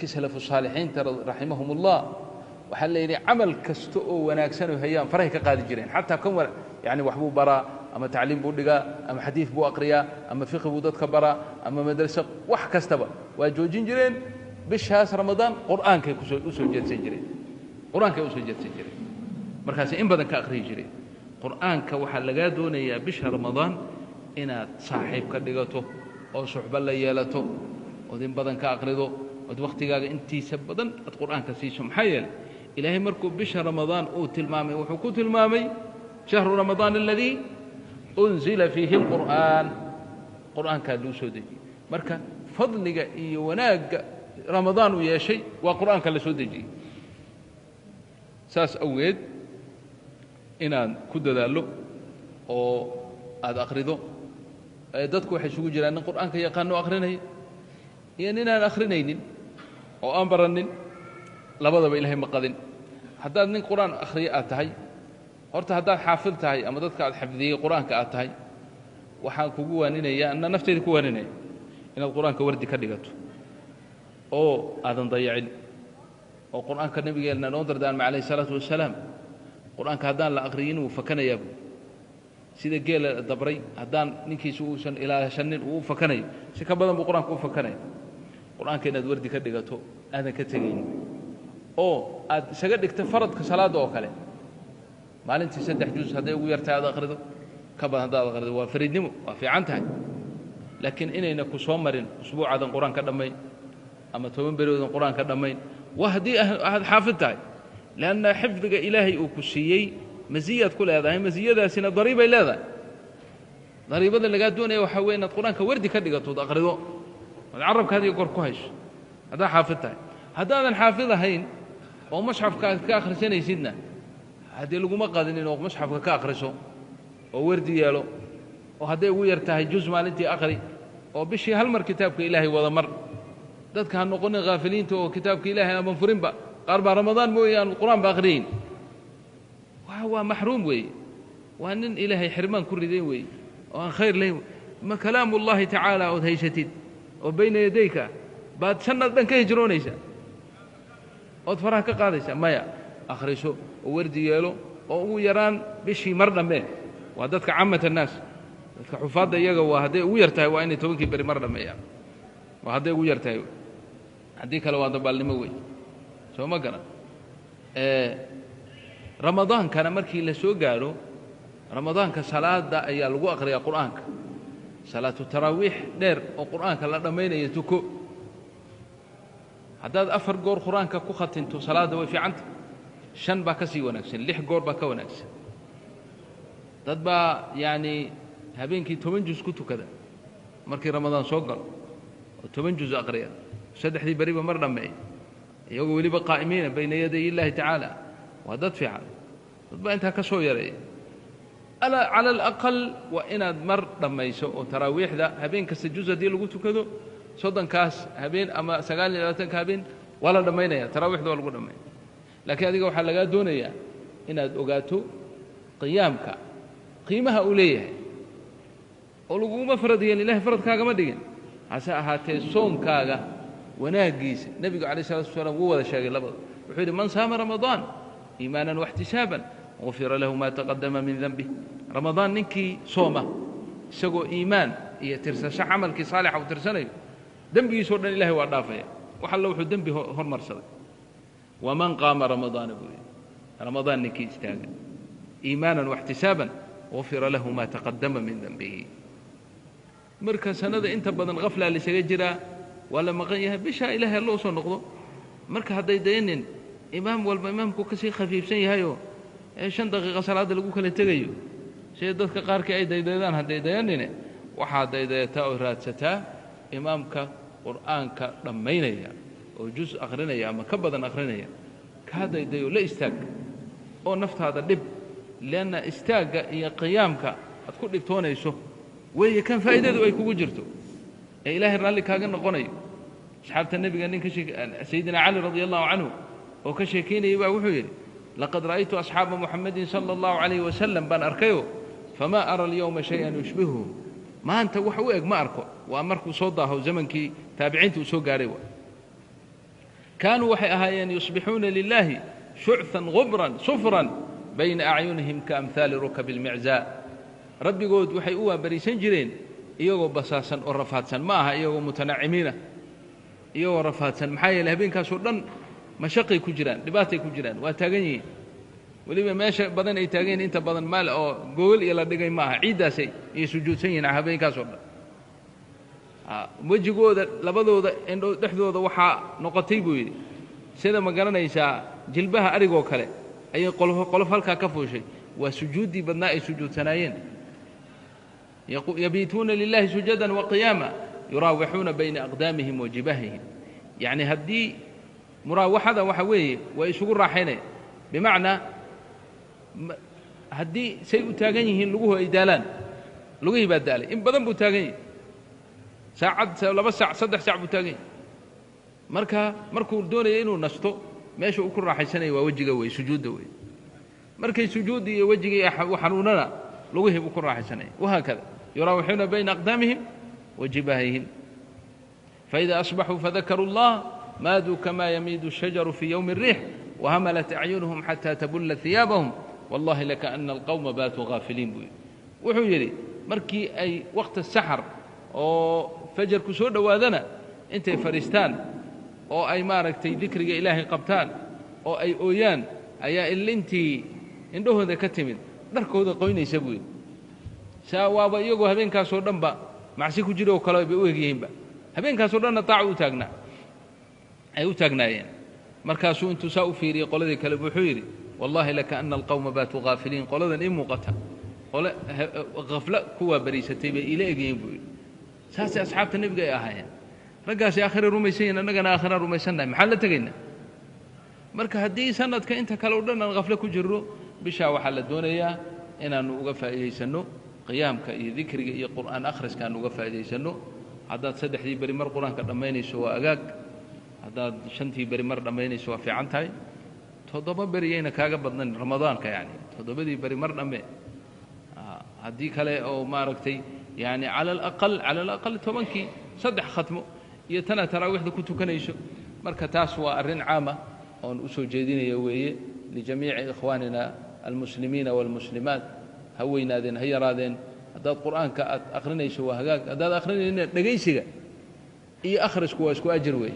Dadkii salafu saalixiinta raximahumullah waxaa la yidhi camal kasta oo wanaagsan oo hayaan farahay ka qaadi jireen, xataa kan yani waxbuu baraa ama tacliim buu dhigaa ama xadiid buu aqriyaa ama fiqhi buu dadka baraa ama madraso, wax kastaba waa joojin jireen. Bishaas Ramadaan qur'aankay kusoo u soo jeedsan jireen, qur-aankay u soo jeedsan jireen, markaasay in badan ka akhriyi jireen qur'aanka. Waxaa lagaa doonayaa bisha Ramadaan inaad saaxiib ka dhigato oo suxbo la yeelato ood in badan ka akhrido ood wakhtigaaga intiisa badan aad qur'aanka siiso. Maxaa yeelay Ilaahay markuu bisha Ramadaan uu tilmaamay wuxuu ku tilmaamay shahru Ramadaan aladii unzila fiihi alqur'aan, qur'aankaa lagu soo dejiyey. Marka fadliga iyo wanaagga Ramadaan uu yeeshay waa qur'aanka la soo dejiyey. Saas awgeed inaad ku dadaallo oo aada akhrido. Dadku waxay isugu jiraan nin qur'aanka yaqaano akhrinaya iyo nin aan akhrinaynin oo aan baranin. Labadaba Ilahay ma qadin. Haddaad nin qur-aan akhriye aad tahay, horta haddaad xaafid tahay ama dadka aad xafdiyey qur-aanka aad tahay, waxaan kugu waaninaya, anna nafteyda ku waaninaya, inaad qur-aanka wardi ka dhigato oo aadan dayacin. Oo qur-aanka nabigeenna noo dardaarmay calayh isalaatu wasalaam, qur-aanka haddaan la aqriyin wuu fakanayaa buu, sida geela dabray haddaan ninkiisu uusan ilaashanin uu u fakanayo, si ka badan buu qur-aanka u fakanaya. Qur-aanka inaad wardi ka dhigato, aadan ka tegaynin, oo aad isaga dhigto faradka salaadda oo kale. Maalintii 3 juz hadday ugu yartahay aad akhrido, ka badan haddaad akhrido waa fariidnimo, waa fiican tahay. Laakiin inayna ku soo marin usbuucaadan qur-aan ka dhammayn ama 10 beroodan qur-aan ka dhammayn, waa haddii aad xaafid tahay. Leanna xifdiga Ilaahay uu ku siiyey masiyaad ku leedahay, masiyadaasina dariibay leedahay. Dariibada lagaa doonaya waxaa weye inaad qur-aanka wardi ka dhigatood akhrido ood carabka had iyo goor ku hayso haddaad xaafid tahay. Haddaadan xaafid ahayn oo musxafka aad ka akhrisanaysidna, haddii laguma qadinin oo musxafka ka akhriso oo wardi yeelo, oo hadday ugu yar tahay juz maalintii akhri, oo bishii hal mar kitaabka Ilaahay wada mar. Dadka ha noqonin haafiliinta oo kitaabka Ilaahay aman furinba. Qaar baa Ramadaan mooye aan qur-aan ba akhriyeyn. Waa maxruum weeye, waa nin Ilaahay xirmaan ku riday weeye oo aan khayr lahayn. Ma kalaamu ullahi tacaala ood haysatid oo bayna yadayka baad sanad dhan ka hijroonaysaa ood faraha ka qaadaysaa? Maya, akhriso oo wardi yeelo oo ugu yaraan bishii mar dhammee. Waa dadka caamat annaas. Dadka xufaadda iyaga waa hadday ugu yar tahay waa inay 10kii beri mar dhammeeyaan, waa hadday ugu yar tahay. Haddii kale waa dabaalnimo wey, soo ma garan? Ramadaankana markii la soo gaadho, Ramadaanka salaada ayaa lagu akhriyaa qur'aanka. Salaatu taraawiix dheer oo qur'aanka la dhammaynaya tuko. Haddaad 4 goor qur-aanka ku khatinto salaadda way fiicanta, 5 baa ka sii wanaagsan, 6 goor baa ka wanaagsan. Dad baa yacni habeenkii 10 juz ku tukada markii Ramadaan soo galo oo 10 juz aqriya, saddexdii beriba mar dhammeeya, iyagoo weliba qaa'imiina bayna yaday illaahi tacaala. Waa dad fiican. Dad baa intaa ka soo yareeya. Cala alaqal waa inaad mar dhammayso oo taraawiixda habeen kasta juz haddii lagu tukado, 30kaas habeen ama 29ka habeen waa la dhammaynaya, taraawiixda waa lagu dhammaynaya. Laakiin adiga waxaa lagaa doonayaa inaad ogaato qiyaamka qiimaha uu leeyahay oo laguguma farad yeelin, Ilahay faradkaagama dhigin. Hase ahaatee soonkaaga wanaaggiisa nebigu calayh isalatu wasalaam wuu wada sheegay labada. Wuxuu yidhi: man saama Ramadaan iimaanan waxtisaaban gufira lahu ma taqadama min denbih. Ramadaan ninkii sooma isagoo iimaan iyo tirsasho camalkii saalixa uu tirsanayo, dembigiisoo dhan Ilahay waa dhaafaya, wax alla wuxuu dembi hormarsaday. Waman qaama Ramadaana buu yidhi, Ramadaan ninkii istaaga iimaanan waxtisaaban gufira lahu ma taqadama min denbihi. Marka sanada inta badan khaflaa laisaga jiraa, waa la maqan yahay. Bishaa Ilahay loo soo noqdo. Marka hadday dayanin imaam walba imaamku ka sii khafiifsan yahayoo ee 5 daqiiqa salaadda lagu kala tegayo, sida dadka qaarkii ay daydaydaan, hadday dayanine waxaad daydayataa oo raadsataa imaamka qur'aanka dhammaynaya oo juz akhrinaya ama ka badan akhrinaya. Kaa daydayo, la istaag oo naftaada dhib, leanna istaagga iyo qiyaamka aad ku dhibtoonayso weeye kan faa'iidadu ay kugu jirto ee Ilaahay raalli kaaga noqonayo. Asxaabta nebiga nin ka sheek, Sayidina Cali radia allahu canhu oo ka sheekaynayay baa wuxuu yidhi: laqad ra'aytu asxaaba Muxamadin sala allahu calayhi wasalam baan arkayo, famaa ara alyowma shay-an yushbihuhu, maanta wax u eg ma arko. Waa markuu soo daaho zamankii taabiciinta uu soo gaadhay wa. Kaanuu waxay ahaayeen yusbixuuna lilaahi shucثan gubran sufran bayna acyunihim kaamhaali rukabi اlmiczaa. Rabbigood waxay u waabariisan jireen iyagoo basaasan oo rafaadsan, ma aha iyagoo mutanacimiinah, iyagoo rafaadsan. Maxaa yeeley habeenkaasoo dhan mashaqay ku jiraan, dhibaatay ku jiraan, waa taagan yihiin. Weliba meesha badan ay taagan yihin inta badan maal oo gogol iyo la dhigay ma aha, ciiddaasay iyo sujuudsan yihiin habeenkaasoo dhan. Wejigooda labadooda indho dhexdooda waxaa noqotay buu yidhi sida ma garanaysaa jilbaha arigoo kale ayay qolof qolof halkaa ka fuushay, waa sujuuddii badnaa ay sujuudsanaayeen. Yabiituuna lilahi sujadan waqiyaama yuraawixuuna bayna aqdaamihim wa jibaahihim. Yacni haddii muraawaxada waxa weeye waa isugu raaxaynaya, bimacnaa haddii say u taagan yihiin luguhu ay daalaan, lugihii baa daalay, in badan buu taagan yahi, saacad, 2 saac, 3 saac buu taagan yahi. Marka markuu doonaya inuu nasto, meesha uu ku raaxaysanaya waa wejiga wey, sujuudda wey. Markay sujuuddii iyo wejigii xanuunana lugihii buu ku raaxaysanaya, wahaakada yuraawixuuna bayna aqdaamihim wa jibaahihim. Faida asbaxuu fadakaruu اllah maaduu kama yamiidu الshajaru fii yowmi الriix wahamalat acyunuhum xataa tabulla hiyaabahum wallahi lakaأna alqowma baatuu haafiliin buu yidhi. Wuxuu yidhi markii ay waqti saxar oo fajarku soo dhowaadana intay fadhiistaan oo ay maaragtay dikriga ilaahay qabtaan oo ay ooyaan, ayaa ilintii indhahooda ka timid dharkooda qoynaysa buu yidhi. Saa waaba iyagoo habeenkaasoo dhanba macsi ku jira oo kale bay u egyihiinba, habeenkaasoo dhanna taaca u taagnaa ay u taagnaayeen. Markaasuu intuu saa u fiiriyey qoladii kale wuxuu yidhi wallahi lakaأna alqowma baatuu haafiliin, qoladan ii muuqata qole khaflo kuwaa bariisatay bay iila egyihiin buu yidhi. Saasay asxaabta nebiga ay ahaayeen, raggaasi aakhira rumaysan yihin, annagana aakhiraan rumaysannahay, maxaan la tegaynaa? Marka haddii sanadka inta kale o dhan aan khaflo ku jirno, bishaa waxaa la doonayaa inaannu uga faa'iidaysanno qiyaamka iyo dikriga iyo qur'aan akhriska aanu uga faa'iidaysanno. Haddaad 3dii beri mar qur-aanka dhammaynayso waa agaag, haddaad 5tii beri mar dhammaynayso waa fiican tahay, 7 beri yayna kaaga badnan ramadaanka, yacni 7dii beri mar dhamme. Haddii kale oo maaragtay yani cala alaqal cala alaqal 10kii 3 khatmo iyo tanaad taraawiixda ku tukanayso. Marka taas waa arrin caama oon u soo jeedinaya weeye lijamiici ikhwaanina almuslimiina waalmuslimaat, ha weynaadeen ha yaraadeen. Haddaad qur'aanka aad akhrinayso waa hagaag, haddaad akhrinayna dhegaysiga iyo akhrisku waa isku ajir weeye,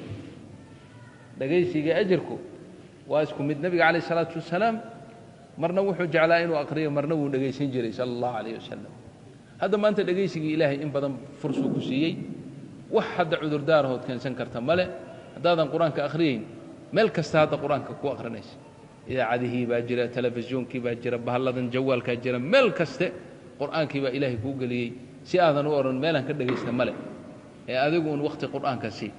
dhegaysiga ajirku waa isku mid. Nebiga calayh isalaatu wasalaam marna wuxuu jeclaa inuu aqriyo, marna wuu dhegaysan jiray sala allahu calayh wasalam. Hadda maanta dhegaysigii ilaahay in badan fursuu ku siiyey, wax hadda cudurdaarahood keensan karta male. Haddaadan qur-aanka akhriyeyn, meel kasta hadda qur-aanka ku akhrinaysa, idaacadihii baa jira, telefisyonkii baa jira, bahalladan jawaalkaa jira, meel kaste qur'aankii baa ilaahay kuu geliyey, si aadan u odhan meelaan ka dhegaysta male, ee adigu un wakhti qur'aanka sii.